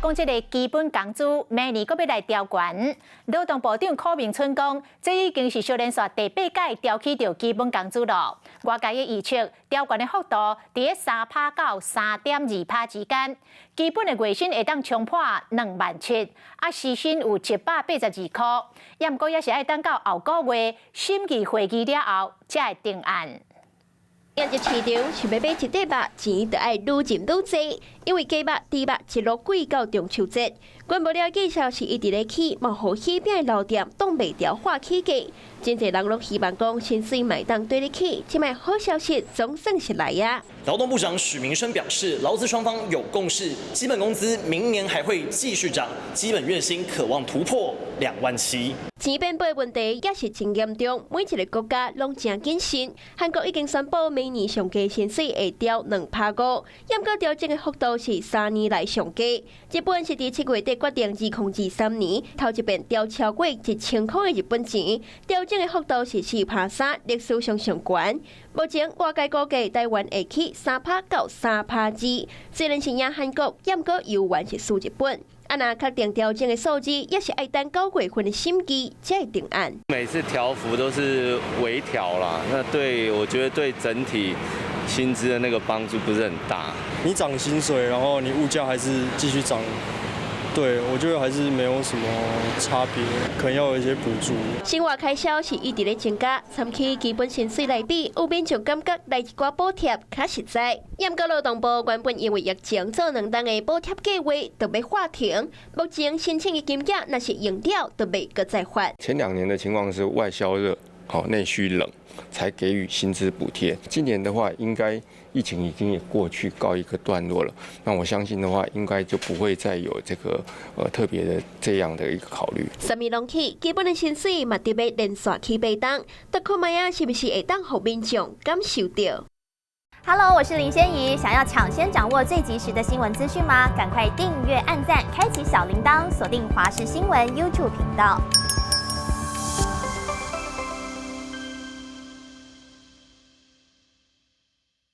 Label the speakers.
Speaker 1: 講這个基本工資明年閣欲來調懸。勞動部長許明春講，這已經是小連續第八屆調起著基本工資囉。外界的預測，調懸的幅度佇3趴到3.2趴之間。基本的月薪會當衝破2萬7，啊時薪有182塊。也毋過也是愛等到後個月審議會議了後，才會定案。
Speaker 2: 入市場想欲買一塊肉，錢就愛愈進愈濟，因為雞肉、豬肉一路貴到中秋節。管無了介紹是一直咧起，嘛予喜餅的老店擋袂牢喊起價。真濟人攏希望講薪水嘛會當綴咧起，這擺好消息總算是來啊！
Speaker 3: 勞動部長許明春表示，勞資雙方有共識，基本工資明年還會繼續漲，基本月薪可望突破2萬7。
Speaker 2: 錢變薄問題也是真嚴重，每一个國家攏誠謹慎。韓國已經宣布明年上低薪水會調2.5%，毋過調整的幅度是3年來上低。日本是佇7月底決定2023年頭一遍調超過1000箍的日本錢，調整的幅度是4.3%，歷史上上懸。目前外界估計台灣會起3趴到3.2%，雖然是贏韓國，毋過猶原是輸日本。啊，若確定調整的數字，也是愛等9月份的審議才會定案。
Speaker 4: 每次調幅都是微調啦，那對我覺得對整體薪資的那個幫助不是很大。
Speaker 5: 你漲薪水，然後你物價還是繼續漲，對我覺得還是沒有什麼差別，可能要有一些補助。
Speaker 2: 生活開銷是一直咧增加，參起基本薪水來比，有民眾感覺來一寡補貼較實在。毋過勞動部原本因為疫情做2冬的補貼計劃，就欲喊停。目前申請的金額若是用了，就袂閣再發。
Speaker 6: 前2年的情況是外銷熱，好內需冷，才給予薪資補貼。今年的話，應該疫情已經也過去告一個段落了，那我相信的話，應該就不會再有這個特別的這樣的一個考慮。
Speaker 2: 啥物攏起，基本的薪水嘛得欲連續起八冬，得看覓仔是毋是會當予民眾感受著。
Speaker 7: Hello，我是林仙怡，想要搶先掌握最及時的新聞資訊嗎？趕快訂閱、按讚、開啟小鈴鐺，鎖定華視新聞 YouTube 頻道。